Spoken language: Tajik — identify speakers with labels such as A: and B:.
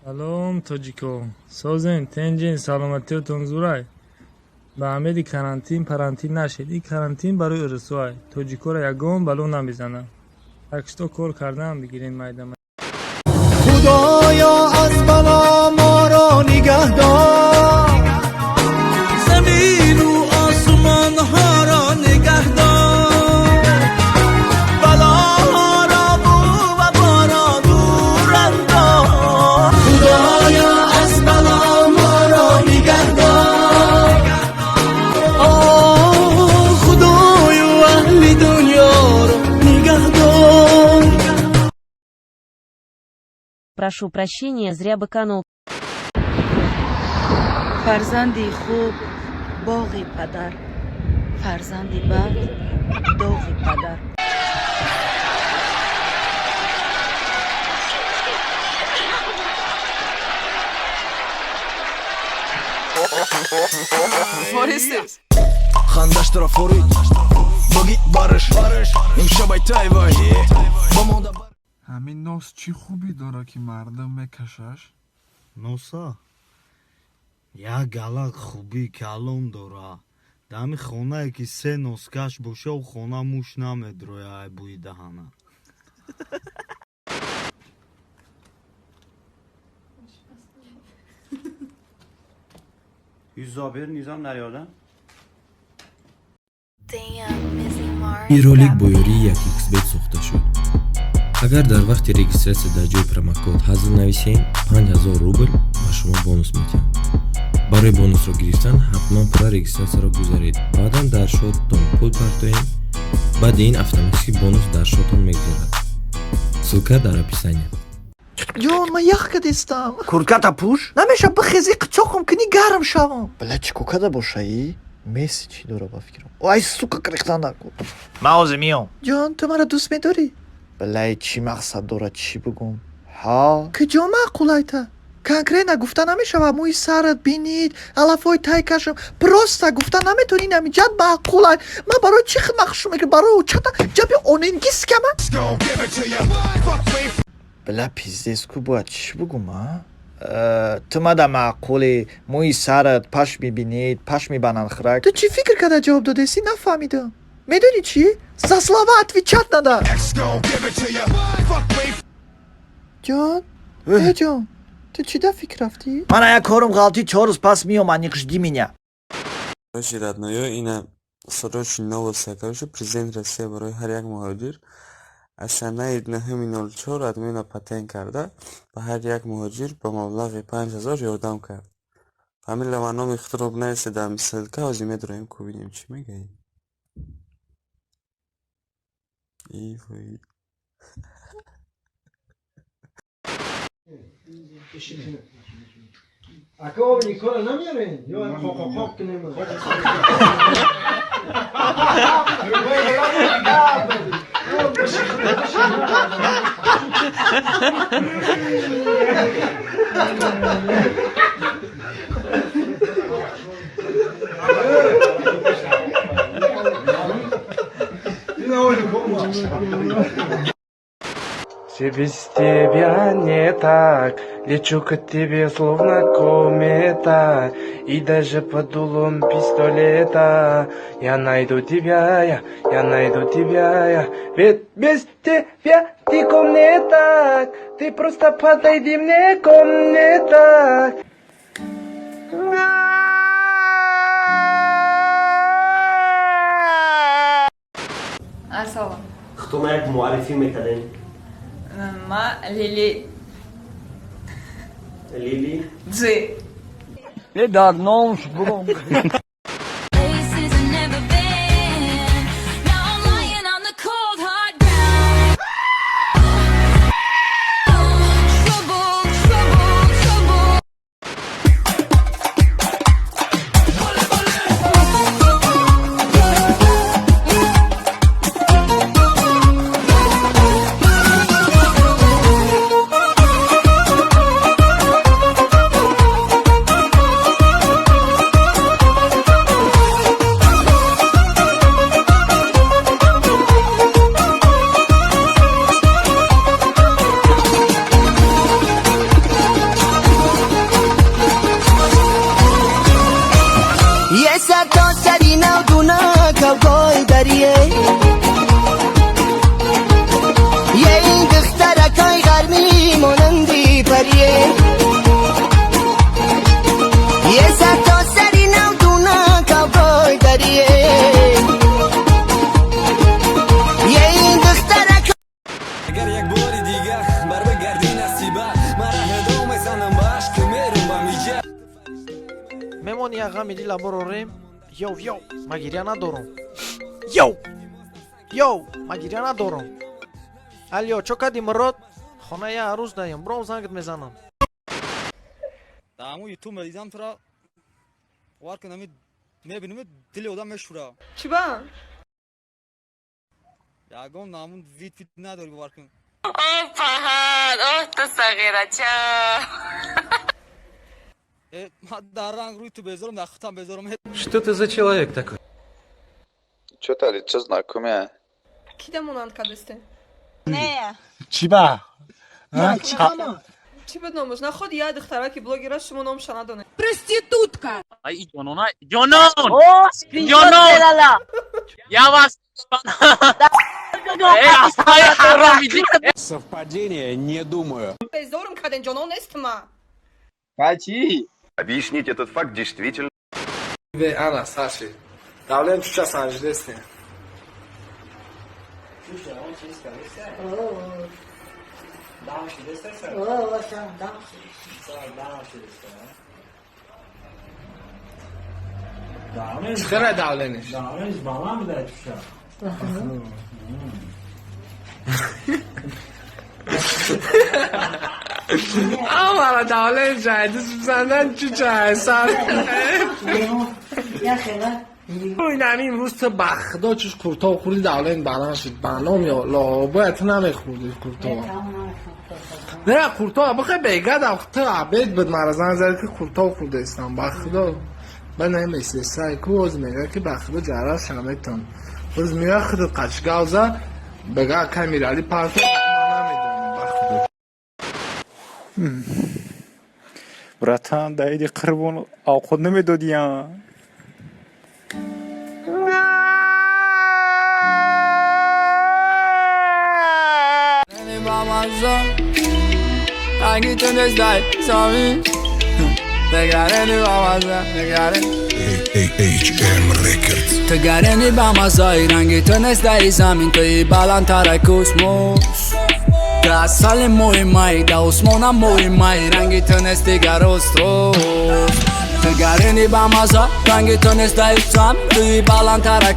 A: Салом, тоҷико, созен, тенҷен, саломатиётон зурай. Ба амеди карантин парантин нашед. Ин карантин барои урусоай, тоҷикоро ягон бало намезанад. Так что кор кардаам бигирен майда.
B: Худоё, аз бало моро нигаҳдор.
C: Замину осмонҳоро нигаҳдор, балоҳоро ваборо дур андоз.
B: Худоё, аз бало моро нигаҳдор.
C: Оҳ, Худою, аҳли дунёро нигаҳдор.
D: Прошу прощения, зря быканул.
E: Фарзанди хуб боғи падар, фарзанди бад доғи падар.
F: What is this?
B: Хандаш тарафорид боги барш имшабай тайвай бомонда.
G: Ҳамин нос чӣ хубӣ дорад, ки мардум мекашаш?
H: Носа як галак хубии калон дора. Дар ҳамин хонае ки се носкаш боша, у хона муш намедроя ай бӯи даҳана.
I: Зобир Низом Нарёдан.
J: Ин ролик бо ёрии 1xBet сохта шуд. Агар дар вақти регистрация дар ҷои промокод ҳазл нависем, 5000 рубл ба шумо бонус медиҳам. Барои бонусро гирифтан ҳатман пурра регистрация ро гузаред, баъдан дар счёт тон пул партоем. Баъди ин автоматически бонус дар счёт тон мегузарад. Ссылка дар описания.
B: Ҷон, ман ях кадистам. Куртката пӯш. Намеша, бихези, қичоқам кунӣ, гарм шавам. Била, чӣ ко када бошаи? Месси чӣ дора ба фикрам. Ай, сука, крихтан накун. Ман ҳозир миём. Ҷон, ту маро дӯст медорӣ? Билай, чӣ мақсад дорад, чӣ бигӯм? Ҳа, куҷо маъқулайта? Конкретно гуфта намешавад: мӯи сарат, бинид, алафҳои тай кашам. Просто гуфта наметавонӣ, намиҷат маъқулай. Ман барои чӣ хидмат хушу мекунам? Барои чата ҷаби оненгискама. Била, пиздец ку, бояд чӣ бугум, а? Ту мада маъқулӣ, мӯи сарат, пашми бинид, пашми бананхрак. Ту чӣ фикр карда ҷавоб додеси, нафаҳмидам. Медонӣ чӣ? За слова отвечать надо. Ҷон, э, ҷон, ту чӣ да фикр рафтӣ? Мана як корум ғалтӣ, 4 рӯз пас меом, аниқ жди меня.
K: Короче, родноё, ина срочный новость. Короче, президент Россия барои ҳар як муҳоҷир аз санаи 9-04 отмена патент карда, ба ҳар як муҳоҷир ба маблағи 5000 ёрдам кард. Фамилия ва номи худро бинависед дар ссылка. Ҳозир медроем, ку бинем, чӣ мегаӣ. И вой.
L: Ака, об Никола намеорен? Ё қоқоқоқ кунем?
A: Все без тебя не так. Лечу к тебе, словно комета. И даже под дулом пистолета я найду тебя, я найду тебя, я. Ведь без тебя ты ко мне так. Ты просто подойди мне ко мне так.
F: Ассалом.
I: Худтона як муаррифӣ мекардем.
F: Ма Лили.
I: Лили.
F: Джи.
C: Дар номш буром.
M: Places I've never been. Now I'm lying on the cold hard ground. Trouble, trouble, trouble.
C: ковбой дарие. Ей духтаракай ғармӣ монанди парие. Е сартосари навдуна ковбой дарие. Ей духтарак.
N: Агар як бори дигар барбагардӣ, насиба, мара ҳадо мезанам ба ашк, мерум ба миҷа.
B: Мемони, як ғами дила борорем. Йоу, йоу, ма гиря надорум. Йоу, йоу, ма гиря надорум. Алё, чо кади, Мурод? Хона я арӯз даем, бром, зангт мезанам.
O: Дар ҳамун Ютуб медидам тура, бовар кун, ами мебинем, дили одам мешӯра.
F: Чиба?
O: Ягон ҳамун вид фид надорӣ, бовар кун.
F: О, Фаҳад, оҳ, ту сағирача.
O: Э, ман дар ранг рӯи ту безорам, дар худтам безорам.
P: Что ты за человек такой?
Q: Чё-то лицо знакомое.
F: Кида монанд кадесте?
E: Не.
G: Чӣ ба?
F: Чӣ буд номаш? На худ я духтараки блогера, шумо номша надонед.
E: Проститутка.
R: Ай, ҷонона, ҷонон, ҷонон, я вас. Эй, асай ҳаром.
S: Совпадение, не думаю.
F: Безорум каден, ҷонон нестма.
S: Кати! Объяснить этот факт действительно.
G: Ана, Саши. Давлен чуча санжидесте. Чӣ давлениш?
H: Давлениш баланд буда, чуша.
G: Амара давлен жайди сузандан чуча сар. Инами имрӯз ту ба худо чуш куртов хӯрди, давлен баланд шуд. Ба ном ё лобоя ту намехӯрди куртова. Не, куртова бихе бегадам, ту обед буд, мара занг зад, ки куртов хӯрдаистам. Ба худо ба намесесай ку оз мега, ки ба худо ҷара шаметон. Оз мега худат қачгавза бега камерали парто, намедонам, ба худо.
T: Братан, дар иди қурбон овқот намедодиям.
C: Ранги ту нест дар замин.
S: AHM Records.
C: Ту гарени ба маззаи, ранги ту нест дар замин, туи баландтара космос. Ту асали моҳи май, да осмона моҳи май, ранги ту нест дигар рост. Ту гарени ба мазза, ранги ту нест дар замин, туи баландтара.